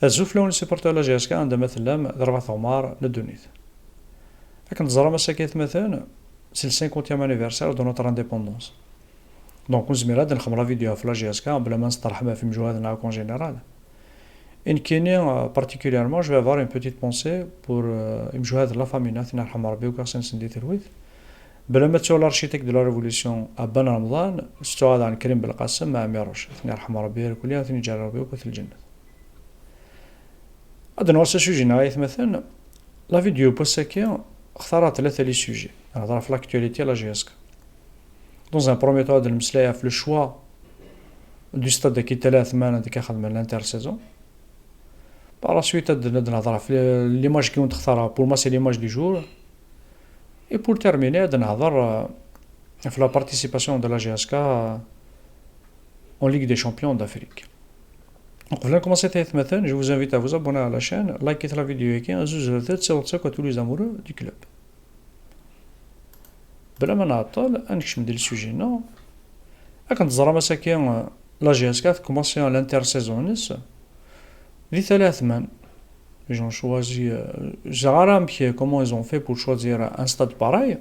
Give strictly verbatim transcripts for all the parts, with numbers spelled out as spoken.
Azul fell-awen, les supporters de la J S K, anda ma tellam, d rrbeḥ d ɣemar n ddunit. Akken teẓram, ass-agi, atmaten, c'est le cinquantième anniversaire de notre indépendance. Donc, ur nezmir ad nxemmem la vidéo ɣef la J S K bla ma nesṭerḥem ɣef imjuhaden akk en général. Et nekkini, euh, particulièrement, je vais avoir une petite pensée pour, euh, imjuhaden n la famille-nneɣ, ad ten-yerḥem Rebbi akk, ad asen-sen di talwit. Bla ma ttuɣ l'architecte de la révolution, Ben Remḍan, ttuɣ daɣen Krim Belqasem, Ɛmiruc, ad ten-yerḥem Rebbi irkelli, ad ten-yeǧǧ Rebbi akk at lǧennet. Ad nuɣal s asuji-nneɣ, ay atmaten. La vidéo n wass-agi, xtareɣ tlata les sujets. Nehḍer ɣef l'actualité n la J S K. Dans un premier temps, ad nemmeslay ɣef le choix du stade-agi n At Ɛetman ad k-xedmen l'intersaison. Par la suite, ad ad nehḍer ɣef l'image qui ont textar, pour moi, c'est l'image du jour. Et pour terminer, ad nehḍer, euh, ɣef la participation de la J S K, euh, en Ligue des Champions d'Afrique. Donc, avant de commencer, ay atmaten, je vous invite à vous abonner à la chaîne, likez la vidéo-agi, azuzret-tt, siwḍet-tt akk à tous les amoureux du club. Bla ma nɛeṭṭel, ad nekcem di le sujet-nneɣ. Akken teẓram, ass-agi, la J S K tkumaṣi l'intersaison-nnes di At Ɛetman. Ils ont choisi, euh, ur ẓriɣ ara amek, comment ils ont fait pour choisir un stade pareil.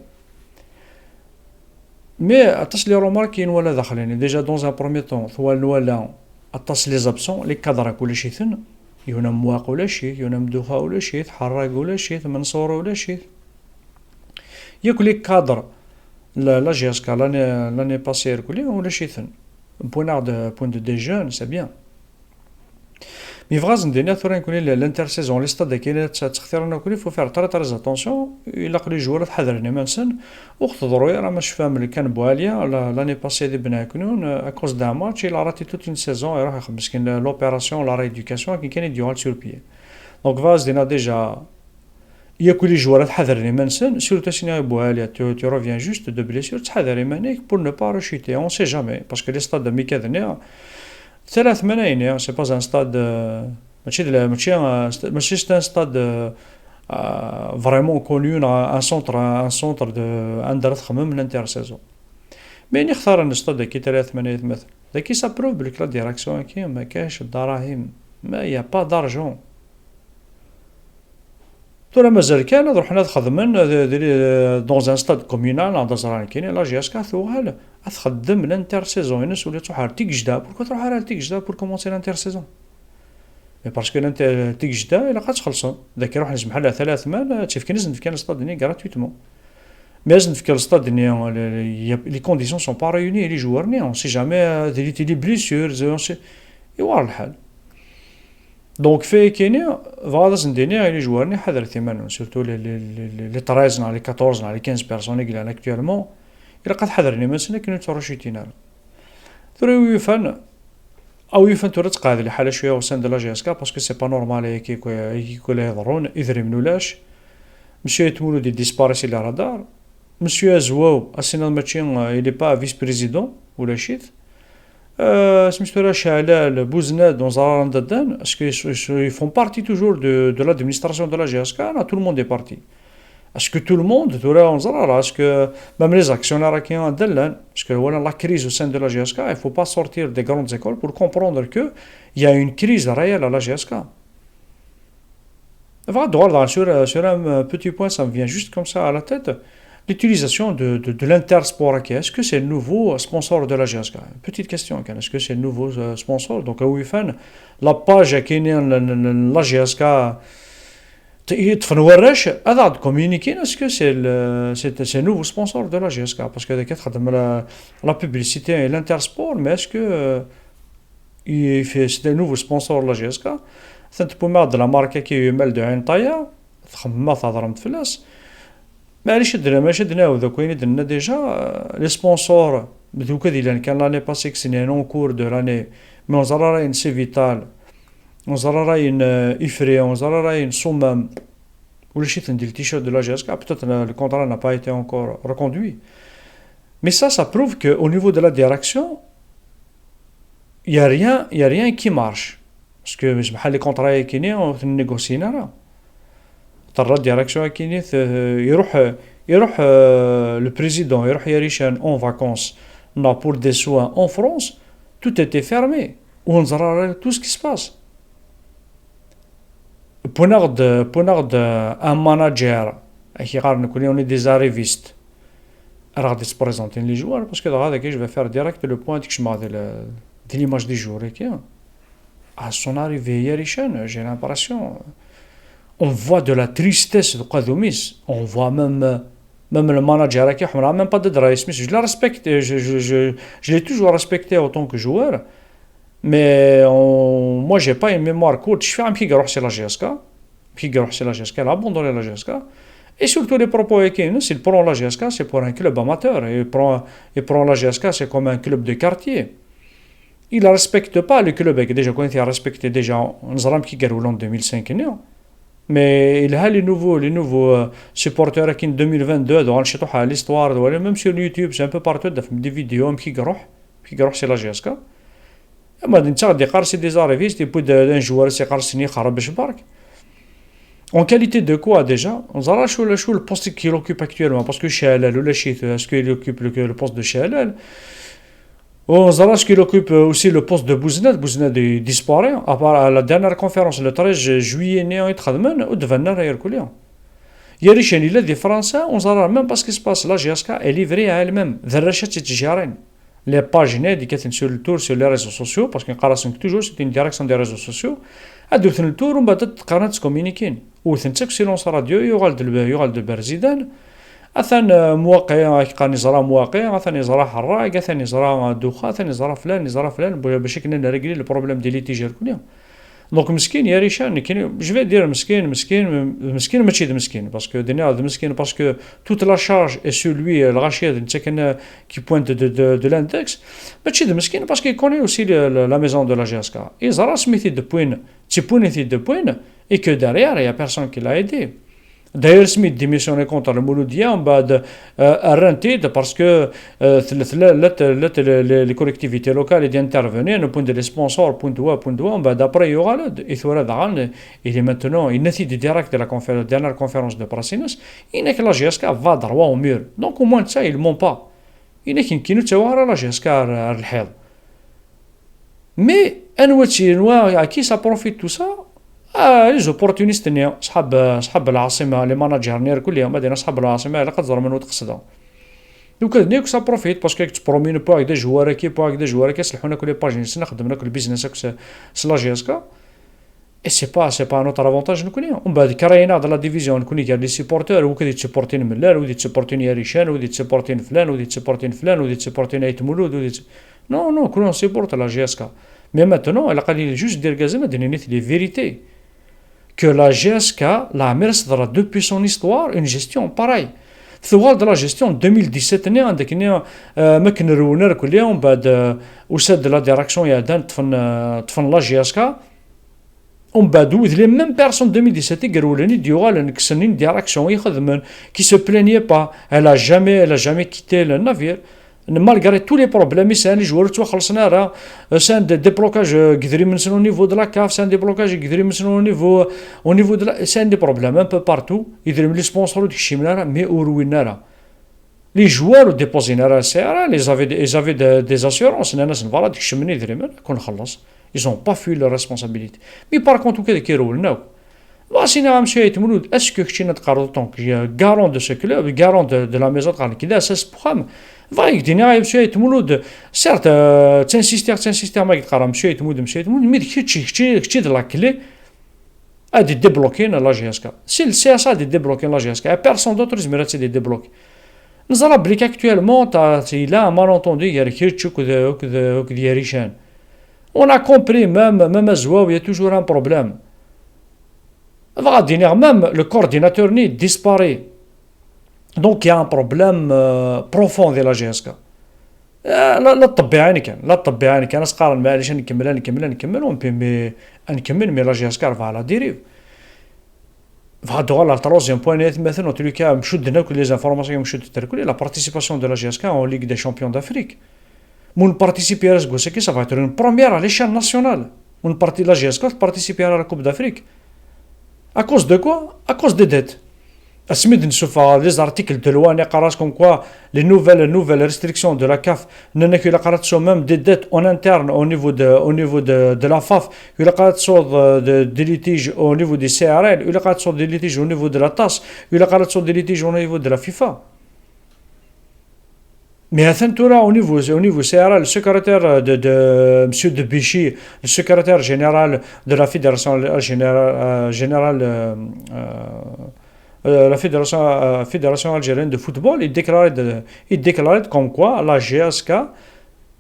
Mais aṭas les remarques i nwala daxel-nni. Déjà, dans un premier temps, twal nwala aṭas les absents, les cadres akk ulac-iten. Yuna Mouaq ulac-it, Yuna Mdouha ulac-it, Ḥerrag ulac-it, Mansour ulac-it. Yakk les cadres, la, la J S K, l'année, l'année passée, irkelli, ulac-iten. Wwin-aɣ-d, wwin-d des jeunes, c'est bien. Mais bɣiɣ ad sen-d-iniɣ tura, nekkni, l-, l'intersaison, les stades-agi, ad tt-, ttextiren nekkni, faut faire très, très attention. Ilaq les joueurs ad ḥadren iman-nsen. Ur ɣ-teḍru ara, ma tecfam, le cas n Boualiya, la, l'année passée di Bnai Aknoun, euh, à cause d'un match, il a raté toute une saison, iruḥ ixebbes kan l'opération, la rééducation, akken kan i d-yuɣal sur pied. Donc, bɣiɣ ad s-d-iniɣ déjà, yakk les joueurs ad ḥadren iman-nsen, surtout ass-nni i Boualiya, tu, tu reviens juste de blessure, ttḥadar iman-ik pour ne pas rechuter, on sait jamais, parce que les stades, mi k-, ad nniɣ, At Ɛetman, c'est pas un stade, euh, mačči d la, mačči, euh, st-, mačči c'est un stade, euh, euh, vraiment connu, un centre, un centre de, anda ara txemmem l'intersaison. Mais i xtaren stade-agi n At Ɛetman, ay atmaten. Dagi, ça prouve que la direction-agi, ma kac ddarahim, ma y a pas d'argent. Tura mazal kan ad ruḥen ad xedmen, euh, di, di, dans un stade communal, neɣ d aẓrar nekkini, la J S K tuɣal ad txeddem l'intersaison-ines, ula tṛuḥ ar Tigejda. Pourquoi tṛuḥ ara ar Tigejda pour commencer l'intersaison? Mais parce que l'inter-, Tigejda, ilaq ad txellṣen. Dagi ruḥen zmḥal At Ɛetman, ad tt-fken, ad sen-fken stade-nni gratuitement. Mais ad sen-fken stade-nni, les, les, les conditions sont pas réunies, les joueurs-nni, on sait jamais, euh, des, des blessures, on sait, iwar lḥal. Donc, fayakini, bɣiɣ ad asen-d-iniɣ i les joueurs-nni, ḥadret iman-nwen, surtout les, les, les, les treize neɣ les quatorze neɣ les quinze personnes i yellan actuellement, ilaq ad ḥadren iman-nsen akken ur ttrucutin ara. Tura, a wi yufan, a wi yufan tura tqeɛɛed lḥala cwiya au sein de la J S K, parce que c'est pas normal ayagi, ayagi la yeḍrun, idrimen ulac. Monsieur Ayt Mulud, il disparaît si les radars. Monsieur Azwaw, ass-nni mačči, euh, il est pas vice-président, ulac-it. Euh, smic tura Ceɛlal, Buznad, ur neẓri ara anda ddan, est-ce que ils sont, ils sont, ils font partie toujours de, de l'administration de la J S K? Non, tout le monde est parti. Est-ce que tout le monde, tura ur neẓri ara, est-ce que même les actionnaires-agi anda llan? Parce que voilà la crise au sein de la J S K, il faut pas sortir des grandes écoles pour comprendre que il y a une crise réelle à la J S K. Bɣiɣ ad d-uɣaleɣ daɣen sur, sur un petit point, ça me vient juste comme ça à la tête. L'utilisation de, de, de l'Intersport, est-ce que c'est le nouveau sponsor de la J S K? Petite question, est-ce que c'est le nouveau, euh, sponsor? Donc, a wi yufan, la page-agi n la J S K, t-, yeṭṭfen warrac, ad aɣ-d-communiquer, est-ce que c'est le, c'est, c'est le nouveau sponsor de la J S K? Parce que dagi txeddem la, la publicité et l'Intersport, mais est-ce que, euh, il fait, c'est un nouveau sponsor de la J S K. Atan tewwim-aɣ-d la marque-agi, Umal de Ɛin Ṭaya, txemmem-, ma thedrem-d fell-as. Maɛlic ad d-, maɛlic ad d-nɛawed akk ayen i d-nenna déjà, euh, les sponsors, d ukad yellan kan l'année passée, i yesnen en cours de l'année, mais ur neẓri ara ayen Civital, ur neẓri ara ayen, euh, Ifri, ur neẓri ara ayen Summam, ulac-iten di le t-shirt de la J S K, peut-être, euh, le contrat n'a pas été encore reconduit. Mais ça, ça prouve qu'au niveau de la direction, il y a rien, il y a rien qui marche. Parce que, zmeḥ, les contrats-agi-ni ur ten-négocient ara. Terra la direction-agi-ni, t-, iruḥ, iruḥ, euh, le président, iruḥ Yarican en vacances, non, pour des soins en France, tout était fermé. Ur neẓri ara tout ce qui se passe. Wwin-aɣ-d, wwin-aɣ-d, euh, un manager, ak iqqaren nekkni on est des arrivistes. Ara ɣ-d-yesprezantin les joueurs, parce que dɣa dagi je vais faire direct le point, ad kecmeɣ di la, di l'image du jour, akka. À son arrivée, Yarichane, j'ai l'impression, on voit de la tristesse deg uqadum-is. On voit même, même le manager, akka, ḥemmleɣ même pas Dadra, isem-is, je l'ai respecté, je, je, je, je l'ai toujours respecté autant que joueur. Mais on, moi, j'ai pas une mémoire courte. Je fais un petit gros, c'est la G S K. Qui gagne, c'est la G S K, elle a abandonné la G S K. Et surtout, les propos qu'il tient, s'il prend la G S K, c'est pour un club amateur. Il prend, il prend la G S K, c'est comme un club de quartier. Il ne respecte pas le club. Déjà, quand il a respecté déjà, on a qui gagne en deux mille cinq, non. Mais il a les nouveaux, les nouveaux euh, supporters qui en deux mille vingt-deux, donc, on l'histoire, même sur YouTube, c'est un peu partout, des vidéos, qui gagne, qui gagne, c'est la G S K. Ama d netta ɣ-d-iqqar c'est des arrivistes, et puis d-, d'un joueur c'est qqar c'est-nni xarab bark. En qualité de quoi déjà? On dira sur le, sur le poste qu'il occupe actuellement, parce que Chalal, ou la Chite, est-ce qu'il occupe le, le poste de Chalal? On dira ce qu'il occupe aussi le poste de Bouznad. Bouznad est disparu, à part à la dernière conférence, le treize juillet, il est en train de mener, ou de venir à Herculéen. Yarichane, il est de France, on dira même pas ce qui se passe. La G S K est livrée à elle-même. D rrachat i tt-ijerren. Les pages-nni ad d-kkaten sur le tour sur les réseaux sociaux, parce que nqar-asen toujours c'est une direction des réseaux sociaux. Ad d-wten le tour, umbeɛd ad d-qqaren ad ttkominikin. Wten-tt akk silence radio, yuɣal-d lbe-, yuɣal-d berzidan. Atan, euh, Mwaqqi, ak qqaren yeẓra Mwaqqi, atan yeẓra Ḥerrag, atan yeẓra, euh, Duxa, atan yeẓra flan, yeẓra flan, bac akken ad nrégli le problème des litiges irkuli. Donc, meskin, Yarichane, nekkini, je vais dire meskin, meskin, meskin, mačči d meskin, parce que dinna d meskin, parce que toute la charge est sur lui, euh, lɣaci d netta kan, euh, qui pointe de, de, de l'index, mačči d meskin, parce qu'il connaît aussi le, le, la maison de la G S K. Yeẓra asmi t-id-wwin, d tiwwin i t-id-wwin, et que derrière, il y a personne qui l'a aidé. D'ailleurs, asmi i d-démissionné contre le Mouloudia, umbeɛd, euh, rran-t-id parce que, euh, tella, tella, llant, llant les, les, les collectivités locales i d-intervenir, wwin-d les sponsors, wwin-d wa, wwin-d wa, umbeɛd après yuɣal-d, i tura daɣen, il est maintenant, yenna-t-id direct de la confé-, dernière conférence de presse-ines, yenna-k la G S K va droit au mur. Donc au moins ça, il ment pas. Yenna-k nekkini ur ttawiɣ ara la G S K ar, ar lḥiḍ. Mais anwa tt-, anwa à qui ça profite tout ça? Ah, les opportunistes-nni, ṣḥab, ṣḥab lɛaṣima, les managers-nni irkul, ma dina ṣḥab lɛaṣima, ilaq ad ẓren anwa i d-qesdeɣ. Donc, ad-nni ça profite, parce que tu promènes pas avec des joueurs qui, pas avec des joueurs qui, selḥun akk les pages, xeddmen akk le business akk s, s la G S K. Et c'est pas, c'est pas à notre avantage, nekkni. Umbeɛd, créer-aɣ-d la division, nekkni, gar les supporters, wid i d-supportin Mellal, wid i d-supportin Yarichane, wid i d-supportin flan, wid i d-supportin flan, wid i d-supportin Ayt Mulud, wid i d-, non, non, nekkni on supporte la G S K. Mais maintenant, ilaq ad d-nini juste d irgazen, ad d-nini les vérités. Que la G S K, la mère, ça depuis son histoire, une gestion pareille. Tuɣal-d la gestion deux mille dix-sept-nni, anda-nni, euh, ma akken rewlen irkelli, umbeɛd, euh, usa-d la direction iɛeddan, ṭṭfen, euh, ṭṭfen la G S K. Umbeɛd, les mêmes personnes deux mille dix-sept i irewlen, i d-yuɣalen, kksen une direction i xedmen, qui se plaignait pas, elle a jamais, elle a jamais quitté le navire. Malgré tous les problèmes, c'est un joueur qui a des blocages au niveau de la CAF, c'est un déblocage au niveau, au niveau de la, c'est des problèmes un peu partout. Il y a les sponsors qui sont là, mais au ruinera. Les joueurs déposent la C R A, ils avaient, ils avaient des, des assurances, voilà, ils n'ont pas fui leurs responsabilités. Mais par contre, au cas de Kiro, non. Voici, monsieur Ayt Mulud, est-ce que tu es garant de ce club, garant de, de la maison de Kida, c'est ce programme? Voici, monsieur Ayt Mulud, certes, euh, tu insistes, tu insistes, mais monsieur Ayt Mulud, monsieur Ayt Mulud, mais qui, qui, qui, qui est de la clé à débloquer la G S K? Si le C S A a débloqué la G S K, personne d'autre ne mérite de débloquer. Nous allons appliquer actuellement, il y a un malentendu, il y a quelque chose que de, que de, que de Yarichane. On a compris, même, même à Zouaou, il y a toujours un problème. Même le coordinateur disparaît. Donc il y a un problème euh, profond de la G S K. Euh, la, la الطبيعة يعني كان، la الطبيعة يعني كان، أسقارن معليش نكمل، نكمل، نكمل، ونبي مي، نكمل، mais la G S K va à la dérive. Voilà, le troisième point, مثلا, en tout cas, مشدنا كل les informations مشدت كل la participation de la G S K en Ligue des Champions d'Afrique. Mon participer à ce que ça va être une première à l'échelle nationale. Mon parti la G S K participer à la Coupe d'Afrique. À cause de quoi? À cause des dettes. Asmi d-nessufeɣ les articles de loi, neqqar-as comme quoi les nouvelles, nouvelles restrictions de la CAF, nnan-ak ilaq ara tesɛum même des dettes en interne au niveau de, au niveau de, de la FAF, ilaq ara tesɛuḍ, euh, de, des litiges au niveau des C R L, ilaq ara tesɛuḍ des litiges au niveau de la TAS, ilaq ara tesɛuḍ des litiges au niveau de la FIFA. Mais atan tura au niveau, au niveau C R L, le secrétaire de, de monsieur Debichi, le secrétaire général de la fédération, euh, générale, euh, générale, euh, euh, euh, la fédération, euh, fédération algérienne de football, il déclarait de, il déclarait comme quoi la G S K,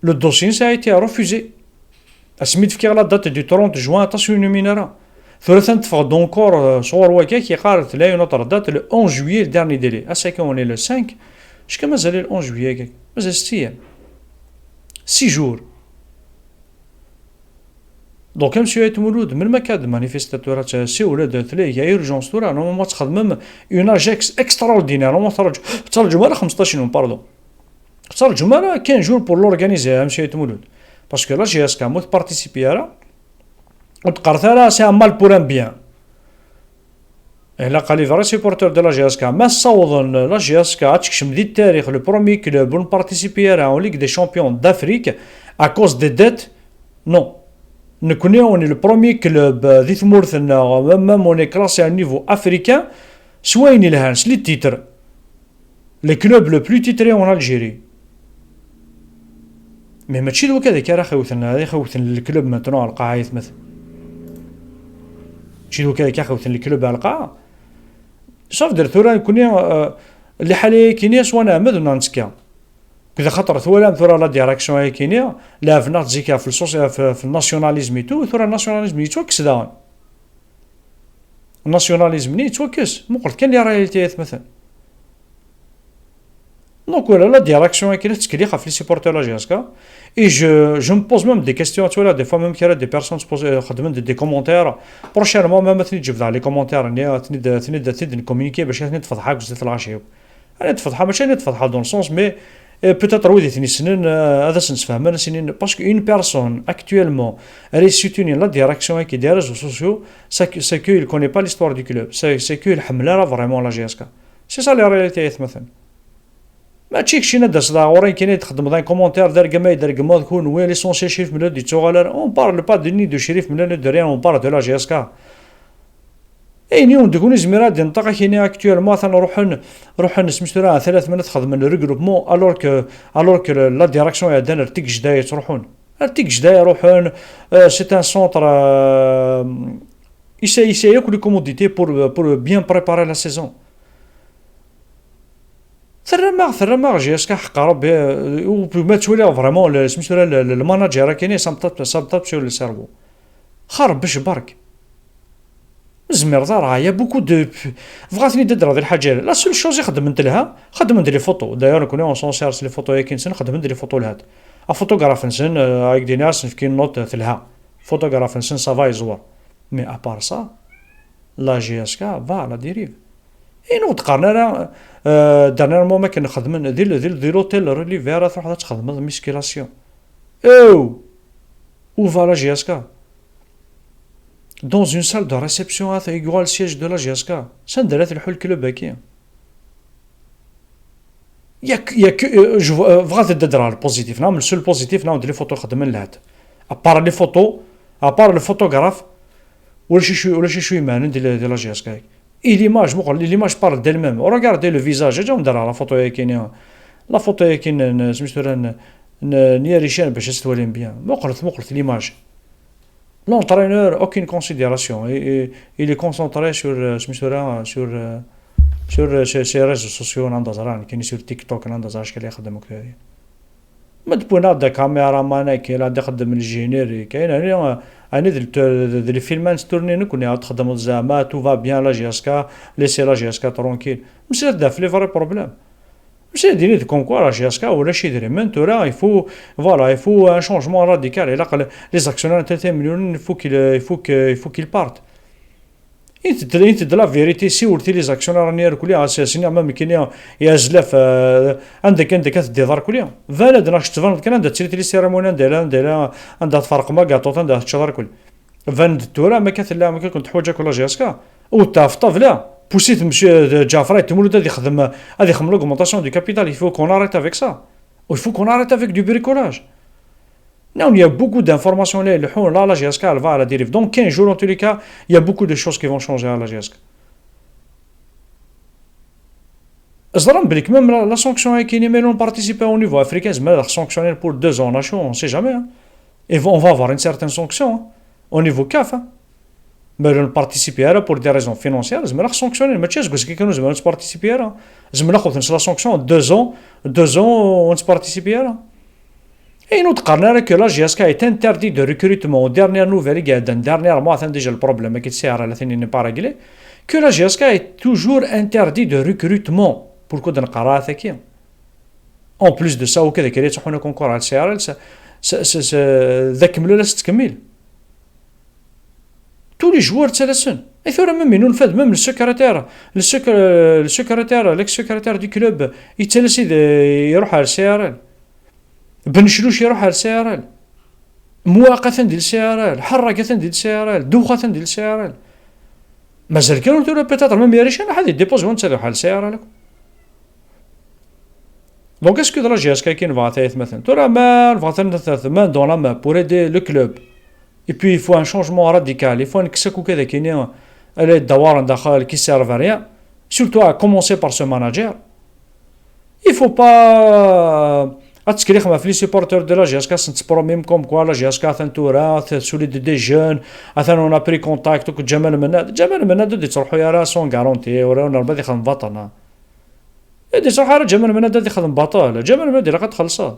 le dossier, ça a été refusé. Asmi d-fkiɣ la date du trente juin, aṭas ur numin ara. Tura atan teffeɣ-d encore, euh, sɣur wagak, yeqqar tella une autre date, le onze juillet, le dernier délai. Ass-agi, on est le cinq. Acku mazal le onze juillet-agi? Mazal six jours. Six jours. Donc, a monsieur Ayt Mulud, melmi akka ad manifester tura, t-, siwel-d, tella, il y a urgence tura, normalement ad txedmem une AGEC extraordinaire, normalement ur ttraǧu-, ur ttraǧum ara xmesṭac yum, pardon. Ur ttraǧum ara quinze jours pour l'organiser, a monsieur Ayt Mulud. Parce que la G S K, ma ur tparticipi ara, ur d-qqaret ara c'est un mal pour un bien. Ilaq les vrais supporters de la G S K. Ma ssawḍen la G S K ad tekcem di tarix le premier club ur nparticipi ara en Ligue des Champions d'Afrique à cause des dettes, non. Nekkni, on est le premier club, euh, di tmurt-nneɣ, même on est classé à un niveau africain, s wayen ilhan, s les titres. Le club le plus titré en Algérie. Mais mačči d wakka-dak ara xewten, ara xewten le club maintenant ar lqaɛa, aytmaten. Mačči d wakka-dak ara xewten le club ar lqaɛa. Ça veut dire tura nekkni, euh, liḥala-agi-nni swa nɛemmed neɣ nettekka. Akked axaṭer twalam tura la direction-agi-nni, lɛebn-aɣ-d zik ɣef le soci-, ɣef, ɣef le nationalisme et tout, tura le nationalisme yettwakkes daɣen. Nationalisme-nni yettwakkes. Muqlet kan les réalités, aytmaten. Donc voilà, la direction-agi la tettkellix ɣef les supporters de la G S K. Et je, je me pose même des questions, tu vois, là, des fois même qu'il y a des personnes se posent, euh, xeddmen des, des commentaires. Prochainement, même ad ten-id-jebdeɣ les commentaires-nni, ad ten-id, ad ten-id, ad ten-id-ncommuniquer bac ad ten-id-feḍḥeɣ deg zdat lɣaci-w. Ad ten-id-feḍḥeɣ, mačči ad ten-id-feḍḥeɣ dans le sens, mais, euh, peut-être wid i ten-yessnen, euh, ad asen-sfehmen, ad as-inin, parce qu'une personne actuellement, elle est soutenue la direction-agi des réseaux sociaux, c'est que, c'est qu'il connaît pas l'histoire du club, c'est, c'est qu'il ḥemmel ara vraiment la G S K. C'est ça les réalités, aytmaten. Mačči keččini ad d-taseḍ ɣur-i kan ad txedmeḍ un commentaire d argam ay d-regmeḍ kunwi, l'essentiel Chérif Mellad ur yettuɣal ara. On parle pas de ni de Chérif Mellad ni de rien, on parle de la G S K. Ayen i wen-d-guni zmireɣ ad d-inṭeq, ad ak-iniɣ actuellement atan ruḥen, ruḥen, smic tura, tlata mennat xedmen le regroupement, alors que, alors que la direction iɛeddan ar Tigejda yettruḥun. Ar Tigejda iruḥen, euh, c'est un centre, euh, yesɛa, yesɛa akk les commodités pour, pour bien préparer la saison. Terram-aɣ, terram-aɣ G S K, ḥeqq Rebbi, euh, u ma ttwaliɣ vraiment le, smic tura, le, le, le manager-agi-nni, ça me tape, ça me tape sur le cerveau. Xarbeq berk. Ur zmireɣ ara, il y a beaucoup de, bɣiɣ ad ten-id-ddreɣ di lḥaǧa. La seule chose i xedmen telha, xedmen-d les photos. D'ailleurs, nekkni on s'en sert les photos-agi-nsen, xedmen-d les photos lhat. Aphotographe-nsen, euh, ak-d-iniɣ ad sen-fkin note telha. Photographe-nsen, ça va, yeẓwer. Mais à part ça, la G S K va à la dérive. Ayen ur d-qqaren ara, euh, dernièrement, ma akken xedmen di, di, di l'hôtel Relevé ara truḥeḍ ad txedmeḍ musculation. Ew! Où va la G S K? Dans une salle de réception, ata yuɣal siège de la G S K. Sanda ara telḥu le club-agi? Yak, yak, euh, je vois, euh, bɣiɣ ad d-ddreɣ le positif, neɣ le seul positif, neɣ d les photos xedmen lhat. À part les photos, à part le photographe, ulac acu, ulac acu imeɛnen di la, di la G S K. Et l'image, muqel, l'image parle d'elle-même. Regardez le visage, aǧaw n-ddreɣ la photo-agi-nni. La photo-agi n, n, smic tura, n, n, n Yarican bac ad tt-twalim bien. Muqlet, muqlet l'image. L'entraîneur, aucune considération. Il, il, il est concentré sur, euh, smic tura, sur, euh, sur, euh, ses, ses réseaux sociaux, anda ẓran, kini sur TikTok, anda ẓran acḥal ixeddem akk. Ma d-wwin-aɣ-d akamiraman-agi, la d-ixeddem le générique. Ayen, ayen, ayen d, d, d les films n sturni nekkni, ad txedmeḍ zeɛma, tout va bien, la G S K, laissez la G S K tranquille. Mslet-d ɣef les vrais problèmes. Mslet-d, init-d comme quoi la G S K ulac idrimen, tura, il faut, voilà, il faut un changement radical. Ilaq le, les actionnaires n tlata imelyunen, il faut qu'ils, il faut que, il faut qu'ils partent. Init-d, init-d la vérité, siwlet i les actionnaires-nni irkelli, as-, as-iniɣ ma nekkini i azlaf, euh, anda kan, anda kan teddiḍ irkelli. Bana-d neɣ tettbaneḍ kan anda ttili les cérémonies, anda yella, anda yella, anda tferqem agaṭu, anda teččeḍ irkelli. Ban-d tura, ma akka tella, ma akka kent-teḥwaǧ akk la G S K. Ur taf ṭṭabla. Poussez-t, monsieur, euh, Jaffré, tout le monde a dit, euh, a dit, euh, l'augmentation du capital, il faut qu'on arrête avec ça. Il faut qu'on arrête avec du bricolage. Non, il y a beaucoup d'informations là, le fond, là, la G S K, elle va à la dérive. Donc, quinze jours, en tous les cas, il y a beaucoup de choses qui vont changer à la G S K. Ẓran belli même la, la sanction est qui mais on participe au niveau africain, mais la sanction pour deux ans, on ne sait jamais, hein. Et on va avoir une certaine sanction, hein, au niveau caf, hein. Mais on participe pour des raisons financières, mais la sanction, mais qu'est-ce que c'est que nous, on participe, hein. Mais la sanction, deux ans, deux ans, on participe, hein. Et nous, on que la G S K est interdit de recrutement. Aux dernières nouvelles, il y a d'un dernier mois, attends, déjà le problème qui s'est arrêté n'est pas réglé. Que la G S K est toujours interdit de recrutement. Pourquoi d'un karate qui en plus de ça, au Québec, il y a un concours à le C R L, ça, ça, ça, ça, ذاك ملي لا تكمل. Tous les joueurs, c'est la scène. Et il y même une fête, même le secrétaire, le, secré- le secrétaire, l'ex-secrétaire du club, il te laisse de, il y a le C R L. بن شلوش يروح على السي ار ال. مواق ثندي للسي ار ال، حراق ثندي للسي ار ال، دوخه ثندي للسي ار ال. مازال كانوا تقولوا بيتاتر ميم ياريشان حد يديبوز وانت تروح على السي ار ال. Donc est-ce que la G S K كاين بغا تايث مثلا ترى ما بغا ثمن دون لا ما pour aider le club. Et puis il faut un changement radical, il faut نكسك وكذا كاين اللي دوران داخل كي سيرف ريان. Surtout à commencer par ce manager. Il faut pas. Ad tkelixem ɣef les supporters de la G S K, ad sen-tespromim comme quoi la G S K atan tura, solide des jeunes, atan on a pris contact, donc Jamal Mennad, Jamal Mennad ur d-yettruḥu ara sans garantie, ur nerba ad ixdem baṭel. Ur d-yettruḥu ara Jamal Mennad ad ixdem baṭel, Jamal Mennad ilaq ad txellṣeḍ.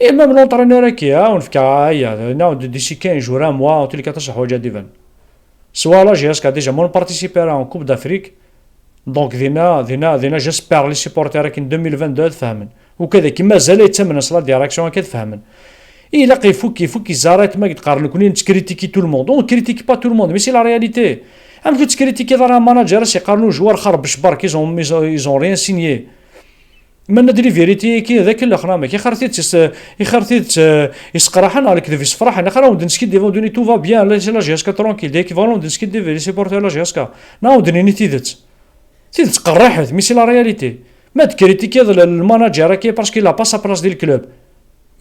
Et même l'entraîneur-agi, ah, on fait, ah, ya, non, d'ici quinze jours, un mois, en tous les cas, ça va déjà. Soit la G S K déjà, on participe en Coupe d'Afrique. Donc, dina, dina, dina, j'espère les supporters en deux mille vingt-deux, فهمن. وكذا كي مازال يتمنى la direction كذا فهمن. Il a qu'il faut qu'il faut qu'ils arrêtent ما يتقارن كوني critiquer tout le monde. On critique pas tout le monde, mais c'est la réalité. Même que tu critiques un manager, c'est قارنوا joueur خربش برك, ils ont, ils ont, ils ont rien signé. منا دير les vérités كي ذاك الاخر ما كي خرتيت يس- يخرتيت يسقراحن على كذب يسفراحن اخر ود نسكي ديفون دوني تو فا بيان لا لا جي اس كا ترونكيل ديك فالون ود نسكي ديفي لي سيبورتور لا جي اس كا ناود نيني تيدت تيدت قرحت مي سي لا رياليتي ما تكريتيكي الماناجر كي باسكو لا با سا بلاس دي الكلوب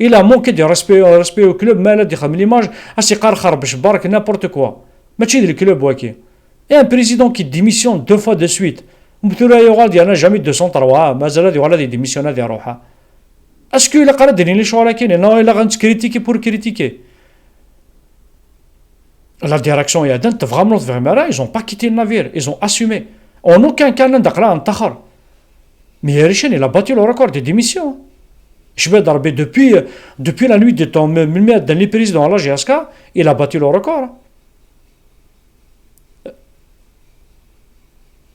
الا مونكي دي ريسبي ريسبي او كلوب ما لا دي خم ليماج اسي قار خربش برك نابورت كوا ماشي دي الكلوب واكي Et un président qui démissionne deux fois de suite. Tura yuɣal di ana jamais deux cent trois, mazal ad yuɣal ad yedémissionne ad iruḥ. Est-ce que ilaq ara d-inin lecɣal-agi? Non, ilaq ad nettkritiquer pour critiquer. La direction, il y a des vrais, ils ont pas quitté le navire, ils ont assumé. En aucun cas, anda qra ntaxer. Mais Richard, il a battu le record des démissions. Je vais dire, depuis, depuis la nuit des temps, même le président à la G S K, il a battu le record.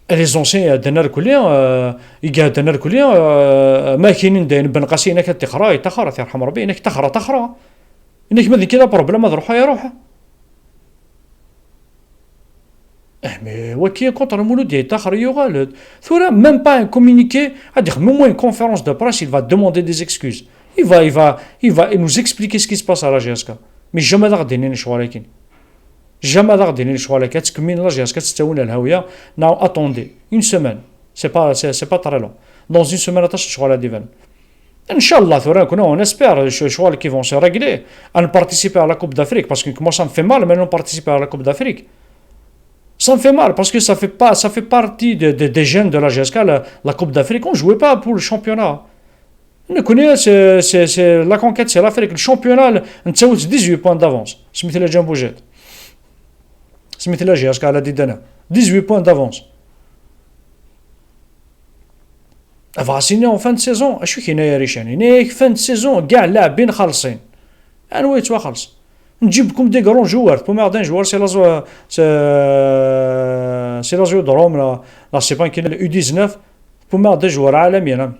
Les anciens, euh, دنا الكلية, euh, يقعد دنا الكلية, euh, ما كاينين داين بن قاسي انك تخرا تخرا يرحم ربي انك تخرا تخرا انك ما ذيك لا بروبليم هذا روحها يروح. Eh, mais وكي كونتر مولود يتاخر يغالد ثورة même pas un communiqué. هذيك même une conférence de presse, il va demander des excuses. Il va, il va, il va nous expliquer ce qui se passe à la G S K. Mais jamais ذا غدينين شوالكين. Jamais ذا غدينين شوالك. كتكمل la G S K تستوينا الهاوية. Now attendez. Une semaine. C'est pas, c'est, c'est pas très long. Dans une semaine, attends, je suis à la divan. Inch'Allah, ثورة, on espère, je, je vois qu'ils vont se régler. À participer à la Coupe d'Afrique, parce que moi, ça me fait mal, mais on participe à la Coupe d'Afrique. Ça me fait mal, parce que ça fait pas, ça fait partie de, de, des jeunes de la G S K, la, la Coupe d'Afrique. On jouait pas pour le championnat. نكوني, c'est, c'est, c'est la conquête, c'est l'Afrique. Le championnat, on a dix-huit points d'avance. سميت لها جنب وجهت. سميت لها جي اس كا على ديدانا. dix-huit points d'avance. Avasini en fin de saison, acu كاين يا ريشان؟ هناك fin de saison, كاع اللاعبين خالصين. انو يتوا خلص. نجيب لكم des grands joueurs, pour moi, un joueur, c'est la, c'est, c'est la, la, la, c'est pas qu'il est U dix-neuf, pour moi, un joueur عالمي, non.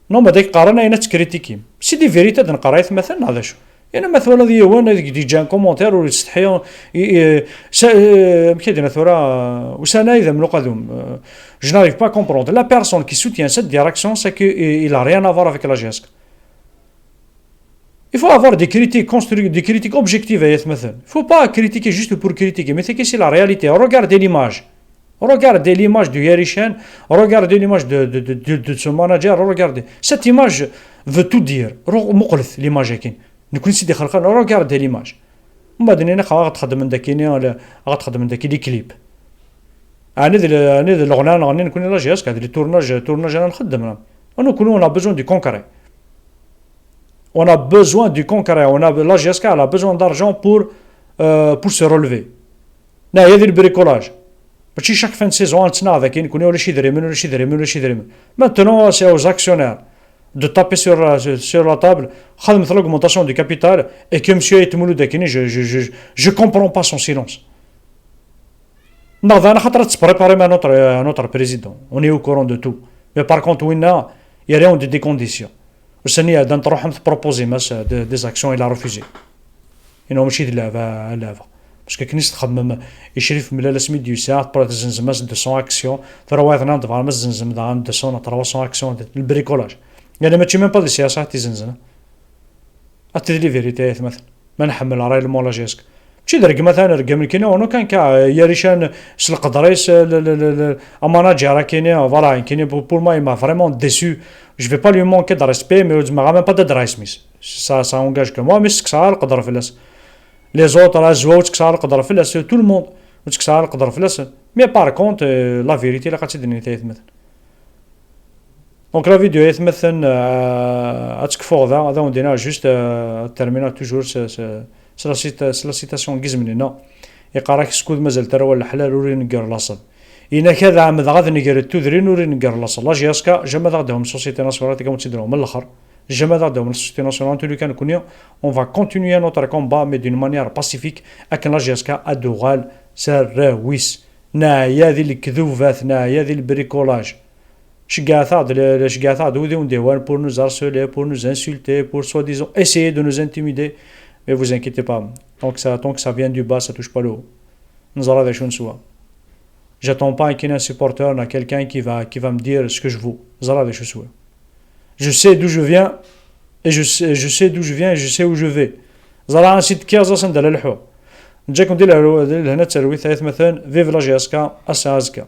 Non, ما داك قارن اين تكريتيكي. C'est des vérités نقرايت مثلا هذا شو. انا مثلا ذي وين هذيك دي جان كومونتير ولا يستحي, ي-, ي-, سا-, آه، كي دينا ثورة, آه، وسانا اذا من قدوم, آه, je n'arrive pas à comprendre. La personne qui soutient cette direction, c'est que, euh, il a rien à voir avec la G S K. Il faut avoir des critiques constructives, des critiques objectives, ay atmaten. Il faut pas critiquer juste pour critiquer. Mais c'est que c'est la réalité. Regardez l'image. Regardez l'image de Yarichane, regardez l'image de, de, de, de, de ce manager, regardez. Cette image veut tout dire. Muqlet l'image. Regardez l'image. ومن بعد نينا خا غتخدم من داكيني، غتخدم من داكي les clips. انا ذ انا ذ الاغنيه نغني نكون لا جي اس كا les tournages tournages انا نخدم. انا نكون on a besoin du concret. On a besoin du concret. On a la G S K, elle a besoin d'argent pour euh, pour se relever. نعيا ذي le bricolage. ماشي chaque fin de saison نتسنى ذاك نكون ولا شي دريمن ولا شي دريمن ولا شي دريمن. Maintenant c'est aux actionnaires de taper sur la, sur la table. خدمت l'augmentation du capital et que monsieur Ayt Mouloud داكيني, je, je, je, je comprends pas son silence. ناض انا خاطر تبريباري مع notre notre président. On est au courant de tout. Mais par contre وينا il y a des conditions. وسني هذا تروح تبروبوزي ماس des actions, il a refusé. انه ماشي د اللعبه اللعبه. Parce que كنيس تخمم يشري في ملال اسمي ديو ساعه تبرا تزنزم ماس deux cents actions. ترى وايض ناض فار ماس زنزم دغان deux cents trois cents actions. Le bricolage. يعني ماشي même pas des سياسات تزنزم. هاتي les vérités يا ثمثن. ما نحمل راي المولا جيسك. ماشي درك مثلا رقم كينا ونو كان كا يا ريشان سلق دريس. اماناجي راه كيني voilà كيني pour moi il m'a vraiment déçu. Je vais pas lui manquer de respect mais ما غا même pas de respect. Ça ça engage que moi mais c'est que ça القدر في الناس. Les autres راه زواو تكسر القدر في الناس, tout le monde تكسر القدر في الناس. Mais par contre la vérité لا قاتي دنيا تايت مثلا. Donc la vidéo يتمثل آه، اتكفوغ ذا ذا وندينا juste آه، terminer toujours c'est la citation قزمنينا. يقارك سكود مازال ترى ولا حلال وري نقر لاصل. إنا كذا عمد غاد نقر التودرين وري نقر لاصل. La G S K jamais غاد هم société nationale تقوم تدرو من الاخر. Jamais غاد هم société nationale. En tout cas نكوني on va continuer notre combat mais d'une manière pacifique. اكن la G S K ادوغال سراويس. نعيا ذي الكذوبات نعيا ذي البريكولاج. شقاثاد شقاثاد وذي ونديوان pour nous harceler, pour nous insulter, pour soi-disant essayer de nous intimider. Mais vous inquiétez pas, tant que ça, tant que ça vient du bas, ça touche pas le haut. نزرى ذا شو نسوى. J'attends pas un supporter, quelqu'un qui va, qui va me dire ce que je veux. نزرى ذا شو سوى. Je sais d'où je viens et je sais, je sais d'où je viens et je sais où je vais. زرى سيد كيازا سندل الحو. نجاكم دي لهنا تروي ثلاث مثلا. Vive la G S K. اسا ازكا.